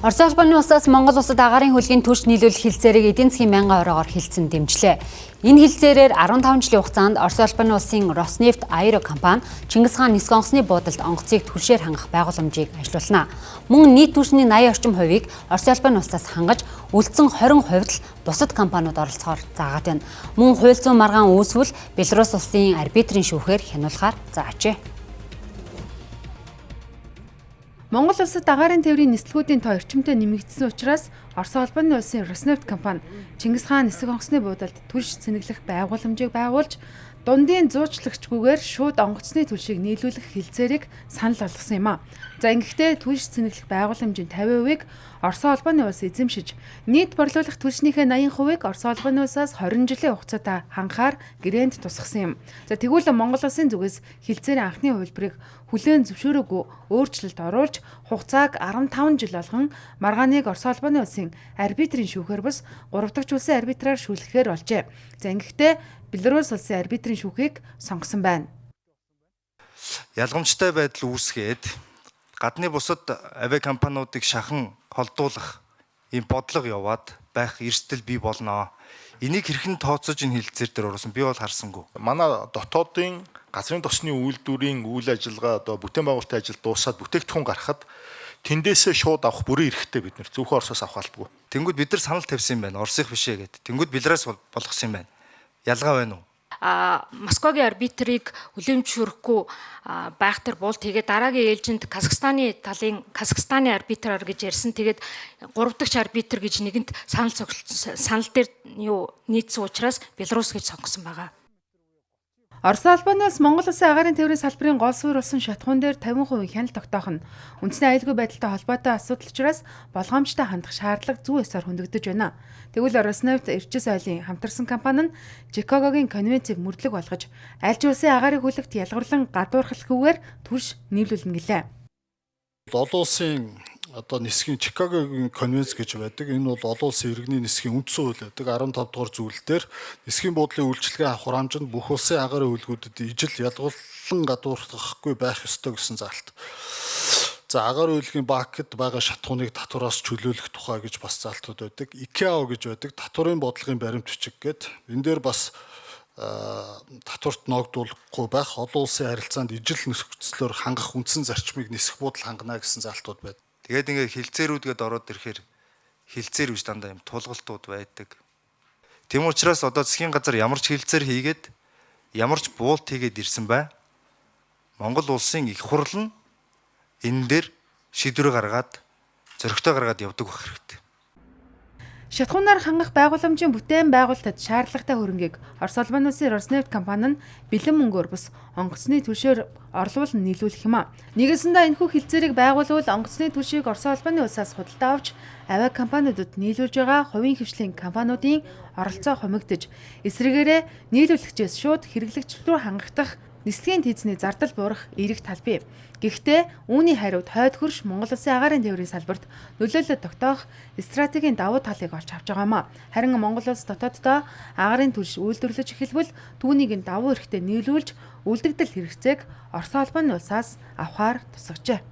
Орос улбаны улсаас Монгол улсад агаарын хөлгийн түлш нийлүүлэх хэлцээрийг эдийн засгийн мянган оройгоор хилцэн дэмжлээ. Энэ хэлцээрээр 15 жилийн хугацаанд Орос улбаны улсын Роснефть Аэро компани Чингис хаан нисэх онгоцны буудалд онгоцыг түлшээр хангах байгууламжийг ажилуулна. Мөн нийт түлшний 80 орчим хувийг Орос улбаны улсаас хангаж, үлдсэн 20% л бусад компаниуд оролцохоор заагаад байна. Мөн хууль зүйн маргаан үүсвэл Беларусь улсын арбитрийн шүүхээр хянуулахаар заажээ. Монгол улсад агаарын тээврийн нислэгүүдийн тоо эрчимтэй нэмэгдсэн учраас Орос улбаны улсын Роснефть компани Чингис хаан нисэх онгоцны буудалд түлш цэнэглэх байгууламжийг байгуулж, дундын зуучлагчгүйгээр шууд онгоцны түлшийг нийлүүлэх хэлцээрийг санал болгосон юм а. За ингэхдээ түлш цэнэглэх байгууламжийн 50%-ийг Орос улбаны улс эзэмшиж, нийт борлуулах түлшнийхээ 80%-ийг Орос улбаны улсаас 20 жилийн хугацаатай хангахаар гэрээнд тусгасан юм. За тэгвэл Монгол улсын зүгээс хэлцээрийн анхны хувилбарыг хүлээн зөвшөөрөөгүй өөрчлөлт оруулж, хугацааг 15 жил болгон маргааныг Орос улбаны улсын арбитрийн шүүхээр бус 3 дахь улсын арбитраар шүүлгэхээр болжээ. За ингэхдээ Беларусь улсын арбитрийн шүүхийг сонгосон байна. Ялгамжтай байдал үүсгээд гадны бусад авиакомпаниудыг шахан холдуулах ийм бодлого яваад байх эрсдэл бий болно. Энийг хэрхэн тооцож энэ хэлцээр дээр оруулсан би бол харсангүй. Манай дотоодын газрын тосны үйлдвэрийн үйл ажиллагаа одоо бүтээн байгуулалтын ажил дуусаад бүтээгдэхүүн гаргахад тэндээсээ шууд авах бүрэн эрхтэй бид нэр зөвхөн Оросоос авах албагүй. Тэнгүүд бид нар санал тавьсан юм байна. Оросых биш ээ гэд. Тэнгүүд Беларусь болгосон юм байна. Ялгаа байна уу? Москвагийн арбитрийг хүлээн зөвшөөрөхгүй байх төр буулт хийгээд дараагийн ээлжинд Казахстаны талын Казахстаны арбитраар гэж ярьсан. Тэгээд 3 дахь арбитр гэж нэгэнт санал цогцолсон. Санал дээр юу нийцсэн учраас Беларусь гэж сонгосон байгаа. Орос улбанаас Монгол улсын агаарын тээврийн салбарын гол суурь болсон шатхуун дээр 50% хяналт тогтоох нь үндэсний аюулгүй байдалтай холбоотой асуудал учраас болгоомжтой хандах шаардлага зүй ёсоор хөндөгдөж байна. Тэгвэл Роснефть Эрчис ойлын хамтарсан компани нь Чикагогийн конвенцийг мөрдлөг болгож аль ч улсын агаарын хөлөгт ялгарлан гадуурхалгүйгээр түлш нийлүүлнэ гэлээ. Олон улсын одоо нисхийн Чикагогийн конвенц гэж байдаг. Энэ бол олон улсын иргэний нисхийн үндсэн хууль байдаг. 15 дугаар зүйл дээр нисхийн буудлын үйлчилгээ авах хураамж нь бүх улсын агаарын хөлгүүдэд ижил ялгуулан гадуурхахгүй байх ёстой гэсэн заалт. За агаар үйлгийн бакет байгаа шатхууныг татвараас чөлөөлөх тухай гэж бас заалтууд байдаг. ICAO гэж байдаг. Татварын бодлогын баримт бичиг гээд энэ дээр бас татварт ноогдуулахгүй байх, олон улсын харилцаанд ижил нөхцлөөр хангах үндсэн зарчмыг нисэх буудал хангана гэсэн заалтууд байдаг. Тэгээд ингээд хэлцээрүүдгээд ороод ирэхээр хэлцээр биш дандаа юм тулгалтууд байдаг. Тэм учраас одоо засгийн газар ямар ч хэлцээр хийгээд ямар ч буулт хийгээд ирсэн бай. Монгол улсын их хурл нь энэ дээр шийдвэр гаргаад зоригтой гаргаад явдаг байх хэрэгтэй. Шатхуунаар хангах байгууламжийн бүтээн байгуулалтад шаардлагатай хөрөнгийг Орос улбаны улсын Роснефть компани нь бэлэн мөнгөөр бус онгоцны түлшээр орлуулан нийлүүлэх юм а. Нэгэсэндээ энэхүү хэлцээрийг байгуулвал онгоцны түлшийг Орос улбаны улсаас худалдаа авч авиа компаниудад нийлүүлж байгаа хувийн хвшлийн компаниудын оролцоо хумигдаж, эсрэгээрээ нийлүүлэгчээс шууд хэрэглэгч рүү хангагдах нислэгийн тийзний зардал буурах эерэг тал бий. Гэхдээ үүний хариуд хойд хөрш Монгол улсын агаарын тээврийн салбарт нөлөөлөл тогтоох стратегийн давуу талыг олж авч байгаа юм а. Харин Монгол улс дотооддоо агаарын түлш үйлдвэрлэж эхэлбэл түүнийг нь давуу эрхтэй нийлүүлж үлдэгдэл хэрэгцээг Орос улбаны улсаас авахар тусгажээ.